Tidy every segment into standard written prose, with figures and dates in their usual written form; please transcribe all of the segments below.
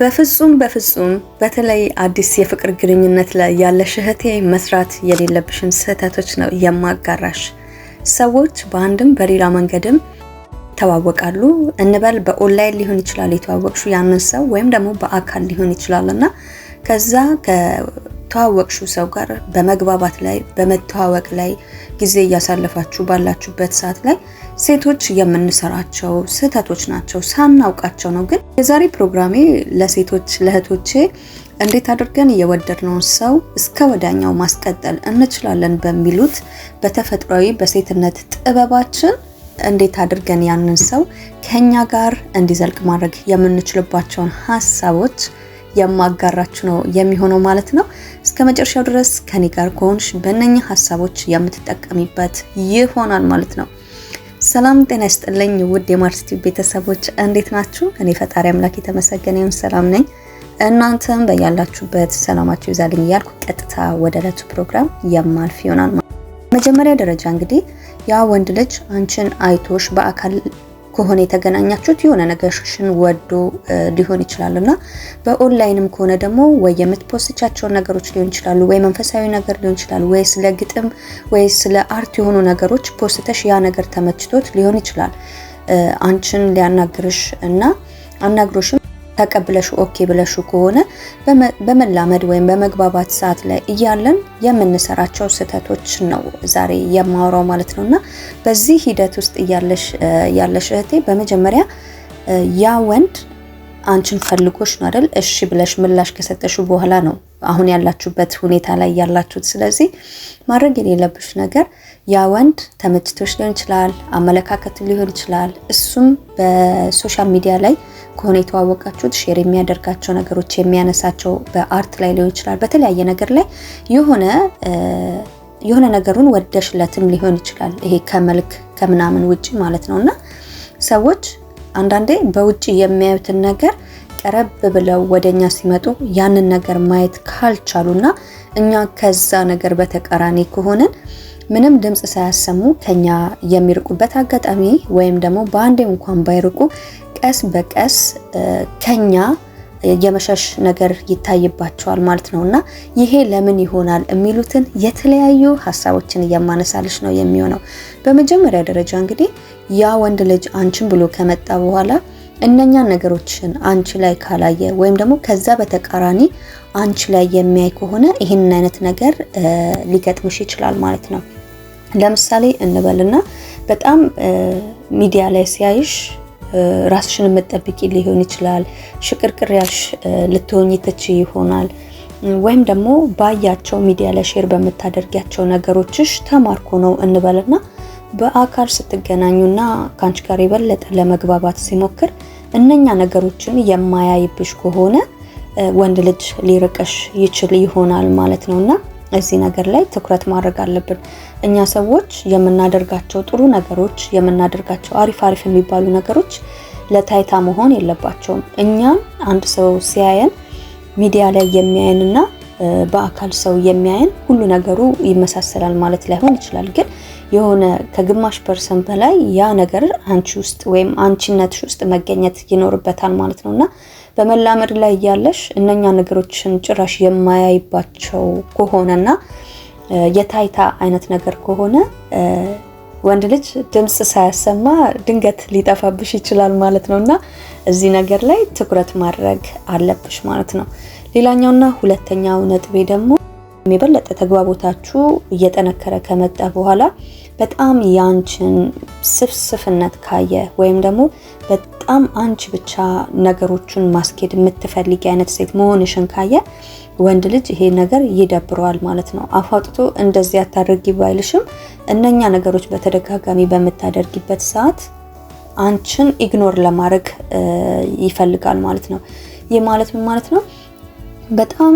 በፍጹም በፍጹም በተለይ አዲስ የፍቅር ግንኙነት ላይ ያለሽ እህቴ መስራት የሌለብሽን ስህተቶች ነው የማጋራሽ። ሰዎች በአንድም በሌላ መንገድም ይተዋወቃሉ እንበል፣ በኦንላይን ሊሆን ይችላል የተዋወቅሹ ያንን ሰው ወይም ደግሞ በአካል ሊሆን ይችላል፣ እና ከዛ ከተዋወቅሹ ሰው ጋር በመግባባት ላይ፣ በመተዋወቅ ላይ ጊዜ እያሳለፋችሁ ባላችሁበት ሰዓት ላይ ሴቶች የምንሰራቸው ስህተቶች ናቸው፣ ሳናውቃቸው ነው። ግን የዛሬ ፕሮግራሜ ለሴቶች ለእህቶቼ እንዴት አድርገን የወደድነውን ሰው እስከ ወዲያኛው ማስቀጠል እንችላለን በሚሉት በተፈጥሯዊ በሴትነት ጥበባችን እንዴት አድርገን ያንን ሰው ከኛ ጋር እንዲዘልቅ ማድረግ የምንችልባቸውን ሀሳቦች የማጋራችሁ ነው የሚሆነው ማለት ነው። እስከ መጨረሻው ድረስ ከኔ ጋር ከሆንሽ በእነኚህ ሀሳቦች የምትጠቀሚበት ይሆናል ማለት ነው። ሰላም ጤና ይስጥልኝ ውድ የማርስ ቲዩብ ቤተሰቦች፣ እንዴት ናችሁ? እኔ ፈጣሪ አምላክ የተመሰገነ ይሁን ሰላም ነኝ። እናንተም በያላችሁበት ሰላማችሁ ይብዛልኝ እያልኩ ቀጥታ ወደ ዕለቱ ፕሮግራም የማልፍ ይሆናል። መጀመሪያ ደረጃ እንግዲህ ያ ወንድ ልጅ አንቺን አይቶሽ በአካል ከሆነ የተገናኛችሁት የሆነ ነገርሽን ወዶ ሊሆን ይችላል፣ እና በኦንላይንም ከሆነ ደግሞ ወይ የምት post ቻቸውን ነገሮች ሊሆን ይችላሉ፣ ወይ መንፈሳዊ ነገር ሊሆን ይችላል፣ ወይ ስለ ግጥም ወይ ስለ art የሆኑ ነገሮች post ተሽ ያ ነገር ተመችቶት ሊሆን ይችላል አንቺን ሊያናግርሽ፣ እና አናግሮሽም ተቀብለሽ okay ብለሽ ከሆነ በመላመድ ወይም በመግባባት ሰዓት ላይ እያለን የምንሰራቸው ስህተቶች ነው ዛሬ የማወራው ማለት ነው። እና በዚህ ሂደት ውስጥ እያለሽ ያለሽ እህቴ፣ በመጀመሪያ ያ ወንድ አንቺን ፈልጎሽ ነው አይደል? እሺ ብለሽ ምላሽ ከሰጠሽው በኋላ ነው አሁን ያላችሁበት ሁኔታ ላይ ያላችሁት። ስለዚህ ማድረግ የሌለብሽ ነገር፣ ያ ወንድ ተመችቶሽ ሊሆን ይችላል፣ አመለካከቱ ሊሆን ይችላል። እሱም በ social media ላይ ከሆነ የተዋወቃችሁት share የሚያደርጋቸው ነገሮች፣ የሚያነሳቸው በ art ላይ ሊሆን ይችላል፣ በተለያየ ነገር ላይ የሆነ የሆነ ነገሩን ወደሽለትም ሊሆን ይችላል። ይሄ ከመልክ ከምናምን ውጪ ማለት ነው። እና ሰዎች አንዳንዴ በውጭ የሚያዩትን ነገር ቀረብ ብለው ወደኛ ሲመጡ ያንን ነገር ማየት ካልቻሉና እኛ ከዛ ነገር በተቃራኒ ከሆንን ምንም ድምፅ ሳያሰሙ ከኛ የሚርቁበት አጋጣሚ ወይም ደግሞ በአንዴ እንኳን ባይርቁ ቀስ በቀስ ከኛ የመሸሽ ነገር ይታይባቸዋል ማለት ነው። እና ይሄ ለምን ይሆናል የሚሉትን የተለያዩ ሀሳቦችን እየማነሳልሽ ነው የሚሆነው። በመጀመሪያ ደረጃ እንግዲህ ያ ወንድ ልጅ አንቺን ብሎ ከመጣ በኋላ እነኛን ነገሮችን አንቺ ላይ ካላየ ወይም ደግሞ ከዛ በተቃራኒ አንቺ ላይ የሚያይ ከሆነ ይህንን አይነት ነገር ሊገጥምሽ ይችላል ማለት ነው። ለምሳሌ እንበልና በጣም ሚዲያ ላይ ሲያይሽ ራስሽን የምትጠብቂ ሊሆን ይችላል። ሽቅርቅር ያልሽ ልትሆኚ ትችይ ይሆናል። ወይም ደግሞ ባያቸው ሚዲያ ላይ share በምታደርጊያቸው ነገሮችሽ ተማርኮ ነው እንበልና በአካል ስትገናኙና ከአንቺ ጋር የበለጠ ለመግባባት ሲሞክር እነኛ ነገሮችን የማያይብሽ ከሆነ ወንድ ልጅ ሊርቅሽ ይችል ይሆናል ማለት ነው። እና እዚህ ነገር ላይ ትኩረት ማድረግ አለብን። እኛ ሰዎች የምናደርጋቸው ጥሩ ነገሮች፣ የምናደርጋቸው አሪፍ አሪፍ የሚባሉ ነገሮች ለታይታ መሆን የለባቸውም። እኛም አንድ ሰው ሲያየን ሚዲያ ላይ የሚያየንና በአካል ሰው የሚያየን ሁሉ ነገሩ ይመሳሰላል ማለት ላይሆን ይችላል። ግን የሆነ ከግማሽ percent በላይ ያ ነገር አንቺ ውስጥ ወይም አንቺነትሽ ውስጥ መገኘት ይኖርበታል ማለት ነው። እና በመላመድ ላይ እያለሽ እነኛ ነገሮችን ጭራሽ የማያይባቸው ከሆነና የታይታ አይነት ነገር ከሆነ ወንድ ልጅ ድምፅ ሳያሰማ ድንገት ሊጠፋብሽ ይችላል ማለት ነው። እና እዚህ ነገር ላይ ትኩረት ማድረግ አለብሽ ማለት ነው። ሌላኛውና ሁለተኛው ነጥቤ ደግሞ የበለጠ ተግባቦታችሁ እየጠነከረ ከመጣ በኋላ በጣም ያንቺን ስፍስፍነት ካየ ወይም ደግሞ በጣም አንቺ ብቻ ነገሮቹን ማስኬድ የምትፈልጊ አይነት ሴት መሆንሽን ካየ ወንድ ልጅ ይሄ ነገር ይደብረዋል ማለት ነው። አፋጥቶ እንደዚህ አታድርጊ ባይልሽም እነኛ ነገሮች በተደጋጋሚ በምታደርጊበት ሰዓት አንቺን ignore ለማድረግ ይፈልጋል ማለት ነው። ይህ ማለት ምን ማለት ነው? በጣም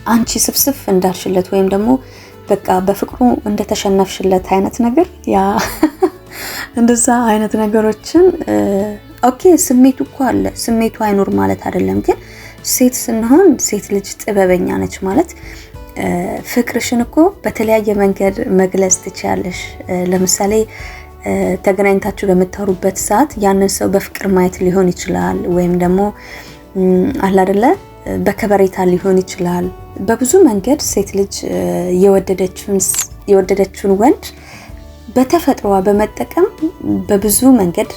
አንቺ ስፍስፍ እንዳልሽለት ወይም ደግሞ በቃ በፍቅሩ እንደተሸነፍሽለት አይነት ነገር፣ ያ እንደዛ አይነት ነገሮችን፣ okay ስሜቱ እኮ አለ፣ ስሜቱ አይኖር ማለት አይደለም። ግን ሴት ስንሆን ሴት ልጅ ጥበበኛ ነች፣ ማለት ፍቅርሽን እኮ በተለያየ መንገድ መግለጽ ትችያለሽ። ለምሳሌ ተገናኝታችሁ በምታወሩበት ሰዓት ያንን ሰው በፍቅር ማየት ሊሆን ይችላል፣ ወይም ደግሞ አለ አይደለ በከበሬታ ሊሆን ይችላል። በብዙ መንገድ ሴት ልጅ የወደደችውን ወንድ በተፈጥሮዋ በመጠቀም በብዙ መንገድ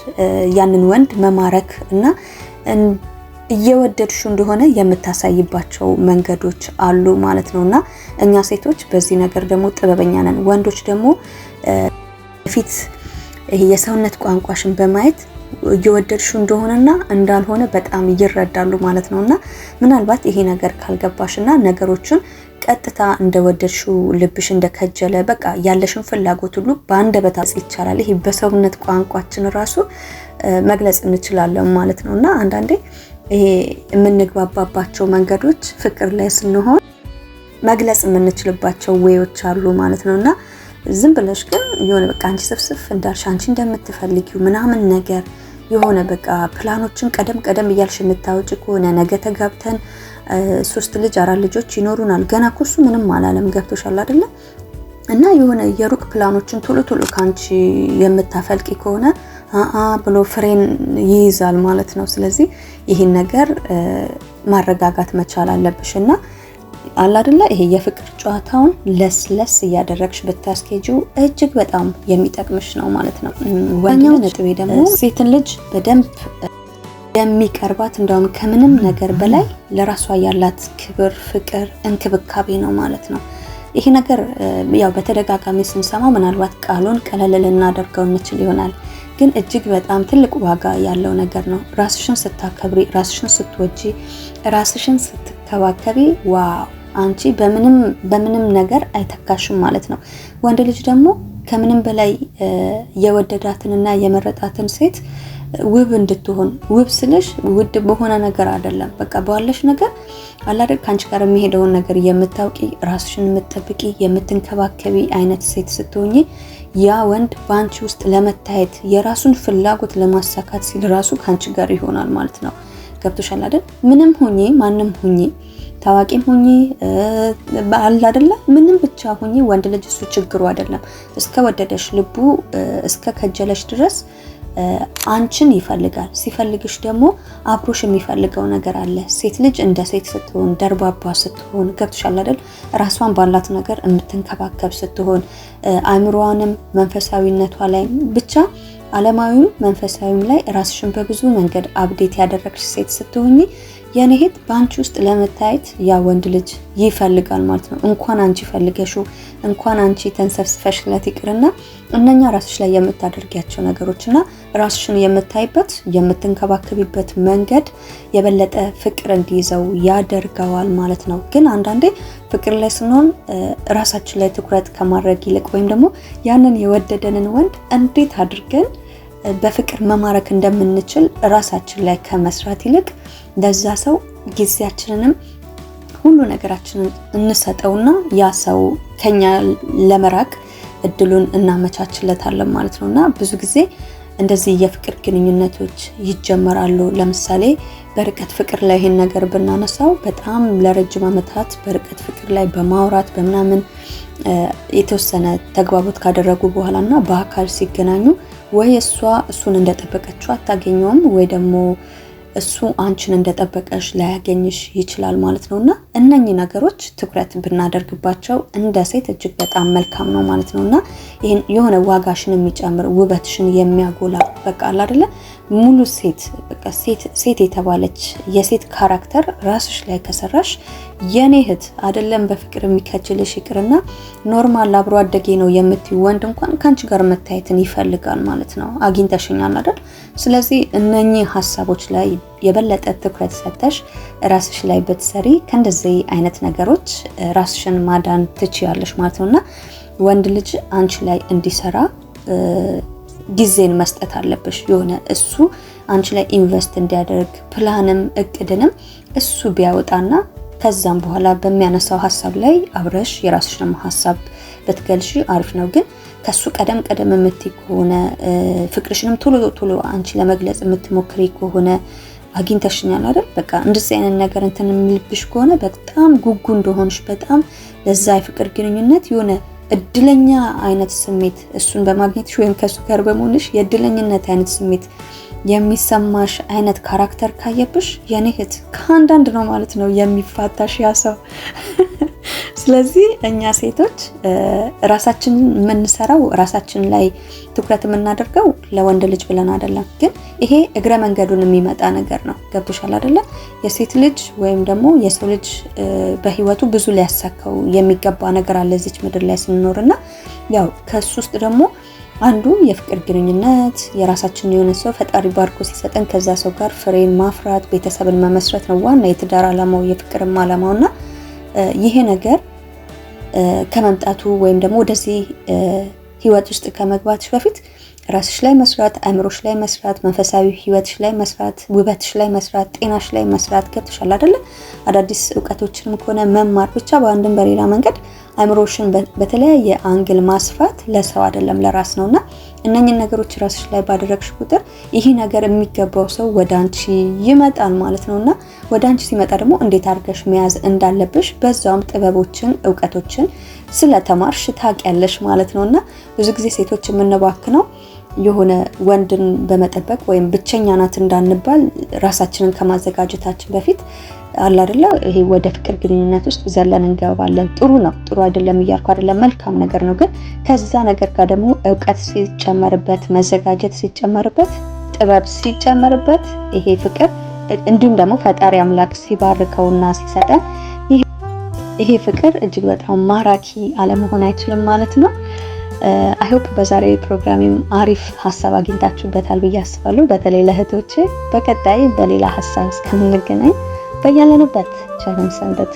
ያንን ወንድ መማረክ እና እየወደድሽው እንደሆነ የምታሳይባቸው መንገዶች አሉ ማለት ነው። እና እኛ ሴቶች በዚህ ነገር ደግሞ ጥበበኛ ነን። ወንዶች ደግሞ ፊት ይሄ የሰውነት ቋንቋሽን በማየት እየወደድሽው እንደሆነና እንዳልሆነ በጣም ይረዳሉ ማለት ነው። እና ምናልባት ይሄ ነገር ካልገባሽና ነገሮችን ቀጥታ እንደወደድሽው ልብሽ እንደከጀለ በቃ ያለሽን ፍላጎት ሁሉ በአንደበት ይቻላል። ይሄ በሰውነት ቋንቋችን ራሱ መግለጽ እንችላለን ማለት ነው። እና አንዳንዴ ይሄ የምንግባባባቸው መንገዶች ፍቅር ላይ ስንሆን መግለጽ የምንችልባቸው way ዎች አሉ ማለት ነው። እና ዝም ብለሽ ግን የሆነ በቃ አንቺ ስፍስፍ እንዳልሽ፣ አንቺ እንደምትፈልጊው ምናምን ነገር የሆነ በቃ ፕላኖችን ቀደም ቀደም እያልሽ የምታወጪ ከሆነ፣ ነገ ተጋብተን 3 ልጅ 4 ልጆች ይኖሩናል፣ ገና እኮ እሱ ምንም አላለም፣ ገብቶሻል አይደለ? እና የሆነ የሩቅ ፕላኖችን ቶሎ ቶሎ ካንቺ የምታፈልቂ ከሆነ አአ ብሎ ፍሬን ይይዛል ማለት ነው። ስለዚህ ይህን ነገር ማረጋጋት መቻል አለብሽ እና አለ አይደለ ይሄ የፍቅር ጨዋታውን ለስለስ እያደረግሽ ብታስኬጂው እጅግ በጣም የሚጠቅምሽ ነው ማለት ነው። ዋናው ነጥቤ ደግሞ ሴትን ልጅ በደንብ የሚቀርባት እንደውም ከምንም ነገር በላይ ለራሷ ያላት ክብር፣ ፍቅር፣ እንክብካቤ ነው ማለት ነው። ይሄ ነገር ያው በተደጋጋሚ ስንሰማው ምናልባት ቃሉን ቀለል ልናደርገው እንችል ይሆናል፣ ግን እጅግ በጣም ትልቅ ዋጋ ያለው ነገር ነው። ራስሽን ስታከብሪ፣ ራስሽን ስትወጂ፣ ራስሽን ስትከባከቢ wow አንቺ በምንም በምንም ነገር አይተካሽም ማለት ነው። ወንድ ልጅ ደግሞ ከምንም በላይ የወደዳትንና የመረጣትን ሴት ውብ እንድትሆን፣ ውብ ስልሽ ውድ በሆነ ነገር አይደለም። በቃ ባለሽ ነገር አላደል ከአንቺ ጋር የሚሄደውን ነገር የምታውቂ፣ ራስሽን የምትጠብቂ፣ የምትንከባከቢ አይነት ሴት ስትሆኚ ያ ወንድ በአንቺ ውስጥ ለመታየት፣ የራሱን ፍላጎት ለማሳካት ሲል ራሱ ከአንቺ ጋር ይሆናል ማለት ነው። ገብቶሻል አይደል? ምንም ሁኚ፣ ማንም ሁኚ፣ ታዋቂም ሁኚ አለ አይደለ ምንም ብቻ ሁኚ፣ ወንድ ልጅ እሱ ችግሩ አይደለም። እስከ ወደደሽ፣ ልቡ እስከ ከጀለሽ ድረስ አንቺን ይፈልጋል። ሲፈልግሽ ደግሞ አብሮሽ የሚፈልገው ነገር አለ። ሴት ልጅ እንደ ሴት ስትሆን፣ ደርባባ ስትሆን፣ ገብቶሻል አይደል? ራሷን ባላት ነገር የምትንከባከብ ስትሆን፣ አእምሮዋንም መንፈሳዊነቷ ላይ ብቻ ዓለማዊም መንፈሳዊም ላይ ራስሽን በብዙ መንገድ update ያደረግሽ ሴት ስትሆኚ የኔ እህት በአንቺ ውስጥ ለመታየት ያ ወንድ ልጅ ይፈልጋል ማለት ነው። እንኳን አንቺ ፈልገሽው፣ እንኳን አንቺ ተንሰፍስፈሽለት ይቅርና እነኛ ራስሽ ላይ የምታደርጊያቸው ነገሮችና ራስሽን የምታይበት፣ የምትንከባከቢበት መንገድ የበለጠ ፍቅር እንዲይዘው ያደርገዋል ማለት ነው። ግን አንዳንዴ ፍቅር ላይ ስንሆን ራሳችን ላይ ትኩረት ከማድረግ ይልቅ ወይም ደግሞ ያንን የወደደንን ወንድ እንዴት አድርገን በፍቅር መማረክ እንደምንችል ራሳችን ላይ ከመስራት ይልቅ ለዛ ሰው ጊዜያችንንም ሁሉ ነገራችንን እንሰጠውና ያ ሰው ከኛ ለመራቅ እድሉን እናመቻችለታለን ማለት ነው። እና ብዙ ጊዜ እንደዚህ የፍቅር ግንኙነቶች ይጀመራሉ። ለምሳሌ በርቀት ፍቅር ላይ ይሄን ነገር ብናነሳው በጣም ለረጅም ዓመታት በርቀት ፍቅር ላይ በማውራት በምናምን የተወሰነ ተግባቦት ካደረጉ በኋላ እና በአካል ሲገናኙ ወይ እሷ እሱን እንደጠበቀችው አታገኘውም ወይ ደግሞ እሱ አንቺን እንደጠበቀሽ ላያገኝሽ ይችላል ማለት ነው። እና እነኚህ ነገሮች ትኩረት ብናደርግባቸው እንደ ሴት እጅግ በጣም መልካም ነው ማለት ነው። እና ይሄን የሆነ ዋጋሽን የሚጨምር፣ ውበትሽን የሚያጎላ፣ በቃ አለ አይደለ ሙሉ ሴት፣ በቃ ሴት ሴት የተባለች የሴት character ራስሽ ላይ ከሰራሽ የኔ እህት አይደለም በፍቅር የሚከጅልሽ ይቅርና normal አብሮ አደጌ ነው የምትይው ወንድ እንኳን ከአንቺ ጋር መታየትን ይፈልጋል ማለት ነው። አግኝተሽኛል አይደል? ስለዚህ እነኚህ ሀሳቦች ላይ የበለጠ ትኩረት ሰጥተሽ ራስሽ ላይ ብትሰሪ ከእንደዚህ አይነት ነገሮች ራስሽን ማዳን ትችያለሽ ማለት ነውና ወንድ ልጅ አንቺ ላይ እንዲሰራ ጊዜን መስጠት አለብሽ። የሆነ እሱ አንቺ ላይ invest እንዲያደርግ ፕላንም እቅድንም እሱ ቢያወጣና ከዛም በኋላ በሚያነሳው ሀሳብ ላይ አብረሽ የራስሽንም ሀሳብ ብትገልሺ አሪፍ ነው። ግን ከሱ ቀደም ቀደም የምትይ ከሆነ፣ ፍቅርሽንም ቶሎ ቶሎ አንቺ ለመግለጽ የምትሞክሪ ከሆነ፣ አግኝተሽኛል አይደል? በቃ እንደዚህ አይነት ነገር እንትን የሚልብሽ ከሆነ፣ በጣም ጉጉ እንደሆንሽ፣ በጣም ለዛ የፍቅር ግንኙነት የሆነ እድለኛ አይነት ስሜት እሱን በማግኘትሽ ወይም ከእሱ ጋር በመሆንሽ የእድለኝነት አይነት ስሜት የሚሰማሽ አይነት character ካየብሽ የኔ እህት ከአንዳንድ ነው ማለት ነው የሚፋታሽ ያ ሰው። ስለዚህ እኛ ሴቶች ራሳችንን የምንሰራው፣ ራሳችን ላይ ትኩረት የምናደርገው ለወንድ ልጅ ብለን አይደለም። ግን ይሄ እግረ መንገዱን የሚመጣ ነገር ነው። ገብቶሻል አይደለ? የሴት ልጅ ወይም ደግሞ የሰው ልጅ በህይወቱ ብዙ ሊያሳካው የሚገባ ነገር አለ እዚች ምድር ላይ ስንኖር። እና ያው ከሱ ውስጥ ደግሞ አንዱ የፍቅር ግንኙነት፣ የራሳችን የሆነ ሰው ፈጣሪ ባርኮ ሲሰጠን ከዛ ሰው ጋር ፍሬን ማፍራት፣ ቤተሰብን መመስረት ነው ዋና የትዳር ዓላማው፣ የፍቅርም ዓላማው። እና ይሄ ነገር ከመምጣቱ ወይም ደግሞ ወደዚህ ህይወት ውስጥ ከመግባትሽ በፊት ራስሽ ላይ መስራት፣ አእምሮሽ ላይ መስራት፣ መንፈሳዊ ህይወትሽ ላይ መስራት፣ ውበትሽ ላይ መስራት፣ ጤናሽ ላይ መስራት። ገብቶሻል አይደለ? አዳዲስ እውቀቶችንም ከሆነ መማር፣ ብቻ በአንድም በሌላ መንገድ አእምሮሽን በተለያየ angle ማስፋት ለሰው አይደለም ለራስ ነውና እነኝን ነገሮች ራስሽ ላይ ባደረግሽ ቁጥር ይህ ነገር የሚገባው ሰው ወደ አንቺ ይመጣል ማለት ነውና ወደ አንቺ ሲመጣ ደግሞ እንዴት አድርገሽ መያዝ እንዳለብሽ በዛውም ጥበቦችን፣ እውቀቶችን ስለተማርሽ ታውቂያለሽ ማለት ነውና ብዙ ጊዜ ሴቶች የምንባክነው የሆነ ወንድን በመጠበቅ ወይም ብቸኛ ናት እንዳንባል ራሳችንን ከማዘጋጀታችን በፊት አለ አይደለ ይሄ ወደ ፍቅር ግንኙነት ውስጥ ዘለን እንገባለን። ጥሩ ነው፣ ጥሩ አይደለም እያልኩ አይደለም፣ መልካም ነገር ነው። ግን ከዛ ነገር ጋር ደግሞ እውቀት ሲጨመርበት፣ መዘጋጀት ሲጨመርበት፣ ጥበብ ሲጨመርበት ይሄ ፍቅር እንዲሁም ደግሞ ፈጣሪ አምላክ ሲባርከውና ሲሰጠን ይሄ ፍቅር እጅግ በጣም ማራኪ አለመሆን አይችልም ማለት ነው። I hope በዛሬ ፕሮግራሜም አሪፍ ሀሳብ አግኝታችሁበታል ብዬ አስባለሁ። በተለይ ለእህቶቼ። በቀጣይ በሌላ ሀሳብ እስከምንገናኝ በያለንበት ቸር እንሰንብት።